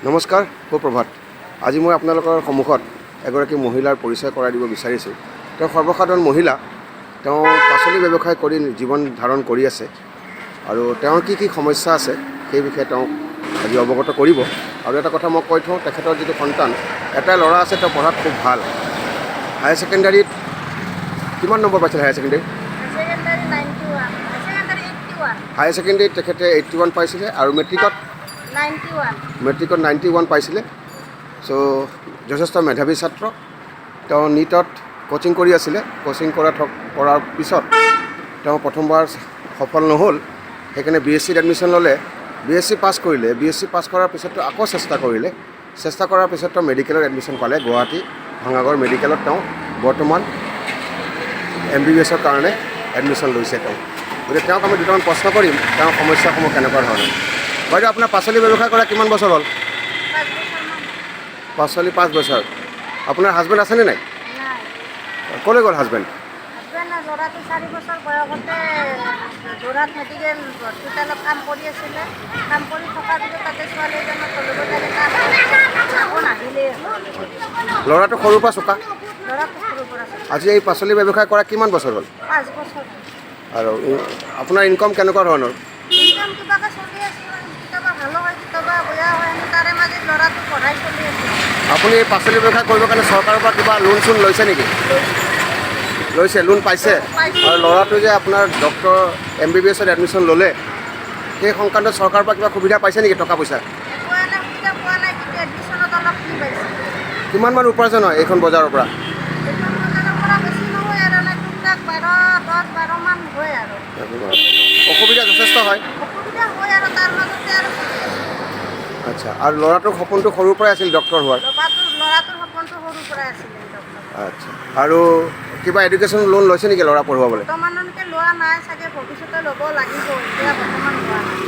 নমস্কাৰ, সুপ্ৰভাত। আজি মই আপোনালোকৰ সন্মুখত এগৰাকী মহিলাৰ পৰিচয় কৰাই দিব বিচাৰিছোঁ। তেওঁ সৰ্বসাধাৰণ মহিলা। তেওঁ পাচলি ব্যৱসায় কৰি জীৱন ধাৰণ কৰি আছে আৰু তেওঁৰ কি কি সমস্যা আছে, সেই বিষয়ে তেওঁক আজি অৱগত কৰিব। আৰু এটা কথা মই কৈ থওঁ, তেখেতৰ যিটো সন্তান, এটা ল'ৰা আছে, তেওঁ পঢ়াত খুব ভাল। হায়াৰ ছেকেণ্ডাৰীত কিমান নম্বৰ পাইছিল higher secondary? Secondary 91, secondary 81। Higher ছেকেণ্ডেৰীত তেখেতে 81 পাইছিলে আৰু মেট্ৰিকত? 91। মেট্ৰিকত 91 পাইছিলে। চ' যথেষ্ট মেধাৱী ছাত্ৰ। তেওঁ নীটত কোচিং কৰি আছিলে। কোচিং কৰাৰ পিছত তেওঁ প্ৰথমবাৰ সফল নহ'ল, সেইকাৰণে বি এছ চিত এডমিশ্যন ল'লে। বি এছ চি পাছ কৰিলে। বি এছ চি পাছ কৰাৰ পিছত তেওঁ আকৌ চেষ্টা কৰিলে। চেষ্টা কৰাৰ পিছত তেওঁ মেডিকেলত এডমিশ্যন পালে। গুৱাহাটী ভঙাগড় মেডিকেলত তেওঁ বৰ্তমান এমবিবিএছৰ কাৰণে এডমিশ্যন লৈছে তেওঁ। গতিকে তেওঁক আমি দুটামান প্ৰশ্ন কৰিম, তেওঁৰ সমস্যাসমূহ কেনেকুৱা ধৰণৰ। বাইদেউ, আপোনাৰ পাচলি ব্যৱসায় কৰা কিমান বছৰ হ'ল? 5 বছৰমান। পাচলি 5 বছৰ। আপোনাৰ হাজবেণ্ড আছেনে নাই? নাই। ক'লৈ গ'ল হাজবেণ্ড? হাজবেণ্ড, ল'ৰাটো 4 বছৰ বয়সতে যোৰহাট মেডিকেল হস্পিটেলত কাম কৰি আছিলে। কাম কৰি থকাৰ পিছত তাতে ছোৱালী এজনক লগত লাগে, তাত আকৌ নাহিলে। ল'ৰাটো সৰুৰ পৰা চোকা। ল'ৰাটো সৰুৰ পৰা আছে। আজি এই পাচলি ব্যৱসায় কৰা কিমান বছৰ হ'ল? 5 বছৰ। আৰু আপোনাৰ ইনকম কেনেকুৱা ধৰণৰ? ইনকাম কিবাকৈ চলি আছোঁ আৰু। কেতিয়াবা ভালো হয়, কেতিয়াবা বেয়া হয়। আমি তাৰে মাজত ল'ৰাটো পঢ়াই চলি আছোঁ। আপুনি এই পাচলি ব্যৱসায় কৰিবৰ কাৰণে চৰকাৰৰ পৰা কিবা লোন চোন লৈছে নেকি? লৈছে, লোন পাইছে? পাইছোঁ। আৰু ল'ৰাটো যে আপোনাৰ ডক্টৰ এমবিবিএছত এডমিশ্যন ল'লে, সেই সংক্ৰান্তত চৰকাৰৰ পৰা কিবা সুবিধা পাইছে নেকি, টকা পইচা? একো এনে সুবিধা পোৱা নাই, কিন্তু এডমিশ্যনত অলপ ফ্ৰী পাইছে। কিমানমান উপাৰ্জন হয় এইখন বজাৰৰ পৰা? এইখন বজাৰৰ পৰা বেছি নহয় আৰু, এনে টুকটাক 12, 10, 12মান হয় আৰু। অসুবিধা যথেষ্ট হয়। অসুবিধা হয় আৰু, তাৰ মাজতে আৰু চলি আছোঁ। আচ্ছা, আৰু ল'ৰাটোৰ সপোনটো সৰুৰ পৰাই আছিল ডক্টৰ হোৱাৰ? ল'ৰাটোৰ সপোনটো সৰুৰ পৰাই আছিলে ডক্টৰ। আচ্ছা, আৰু কিবা এডুকেশ্যন লোন লৈছে নেকি ল'ৰা পঢ়ুৱাবলৈ? বৰ্তমানলৈকে লোৱা নাই চাগে, ভৱিষ্যতে ল'ব লাগিব। এতিয়া বৰ্তমান লোৱা নাই।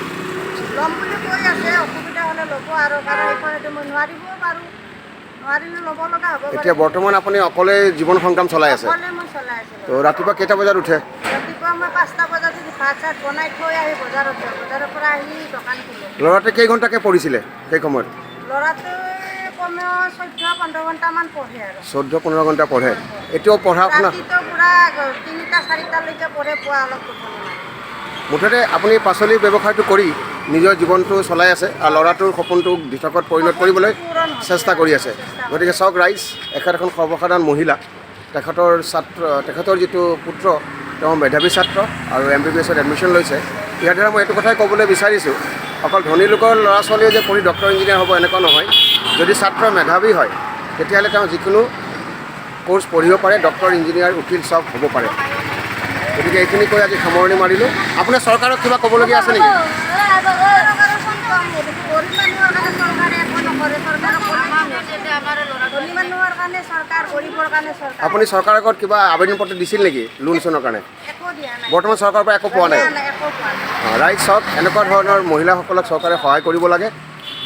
ল'ম বুলি কৈ আছে, অসুবিধা হ'লে ল'ব আৰু। কাৰণ এইফালেদি মই নোৱাৰিবও পাৰোঁ, নোৱাৰিলে ল'ব লগা হ'ব পাৰে। এতিয়া বৰ্তমান আপুনি অকলে জীৱন সংগ্ৰাম চলাই আছে? অকলে মই চলাই আছোঁ। তো ৰাতিপুৱা কেইটা বজাত উঠে? ৰাতিপুৱা মই 5টা বজাত উঠি ভাত চাত বনাই থৈ আহি বজাৰত যাওঁ। বজাৰৰ পৰা আহি দোকান খোলোঁ। ল'ৰাটোৱে কেইঘণ্টাকৈ পঢ়িছিলে সেই সময়ত? ল'ৰাটোৱে কমেও 14-15 ঘণ্টামান পঢ়ে আৰু। 14-15 ঘণ্টা পঢ়ে। এতিয়াও পঢ়া শুনা? ৰাতিটো পূৰা 3টা 4টালৈকে পঢ়ে, পুৱা অলপ টোপনি মাৰে। মুঠতে আপুনি পাচলি ব্যৱসায়টো কৰি নিজৰ জীৱনটো চলাই আছে আৰু ল'ৰাটোৰ সপোনটোক দিঠকত পৰিণত কৰিবলৈ পূৰণ হৈছে। চেষ্টা কৰি আছে। গতিকে চাওক ৰাইজ, এখেত এখন সৰ্বসাধাৰণ মহিলা। তেখেতৰ ছাত্ৰ, তেখেতৰ যিটো পুত্ৰ, তেওঁ মেধাৱী ছাত্ৰ আৰু এমবিবিএছত এডমিশ্যন লৈছে। ইয়াৰ দ্বাৰা মই এইটো কথাই ক'বলৈ বিচাৰিছোঁ, অকল ধনী লোকৰ ল'ৰা ছোৱালীয়ে যে পঢ়ি ডক্টৰ ইঞ্জিনিয়াৰ হ'ব, এনেকুৱা নহয়। যদি ছাত্ৰ মেধাৱী হয়, তেতিয়াহ'লে তেওঁ যিকোনো ক'ৰ্চ পঢ়িব পাৰে, ডক্টৰ, ইঞ্জিনিয়াৰ, উকিল চব হ'ব পাৰে। গতিকে এইখিনি কৈ আজি সামৰণি মাৰিলোঁ। আপোনাৰ চৰকাৰক কিবা ক'বলগীয়া আছে নেকি? চৰকাৰৰ কম, গৰীব মানুহৰ কাৰণে চৰকাৰে একো নকৰে। চৰকাৰক ক'লে কি হ'ব? ধনী মানুহৰ কাৰণে চৰকাৰ, গৰীবৰ কাৰণে চৰকাৰ। আপুনি চৰকাৰৰ আগত কিবা আবেদন পত্ৰ দিছিল নেকি লোন চোনৰ কাৰণে? একো দিয়া নাই। বৰ্তমান চৰকাৰৰ পৰা একো পোৱা নাই? দিয়া নাই, একো পোৱা নাই। ৰাইজ চাওক, এনেকুৱা ধৰণৰ মহিলাসকলক চৰকাৰে সহায় কৰিব লাগে,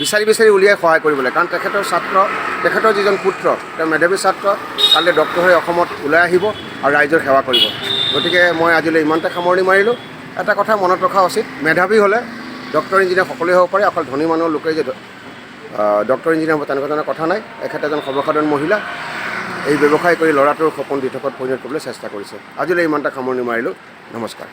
বিচাৰি বিচাৰি উলিয়াই সহায় কৰিব লাগে। কাৰণ তেখেতৰ ছাত্ৰ, তেখেতৰ যিজন পুত্ৰ, তেওঁ মেধাৱী ছাত্ৰ, কাইলৈ ডক্টৰ হৈ অসমত ওলাই আহিব আৰু ৰাইজৰ সেৱা কৰিব। গতিকে মই আজিলৈ ইমানতে সামৰণি মাৰিলোঁ। এটা কথা মনত ৰখা উচিত, মেধাৱী হ'লে ডক্টৰ, ইঞ্জিনিয়াৰ সকলোৱে হ'ব পাৰে। অকল ধনী মানুহৰ লোকেই যে ডক্টৰ, ইঞ্জিনিয়াৰ হ'ব, তেনেকুৱা ধৰণৰ কথা নাই। এখেত এজন সৰ্বসাধাৰণ মহিলা, এই ব্যৱসায় কৰি ল'ৰাটোৰ সপোন দিঠকত পৰিণত কৰিবলৈ চেষ্টা কৰিছে। আজিলৈ ইমানতে সামৰণি মাৰিলোঁ। নমস্কাৰ।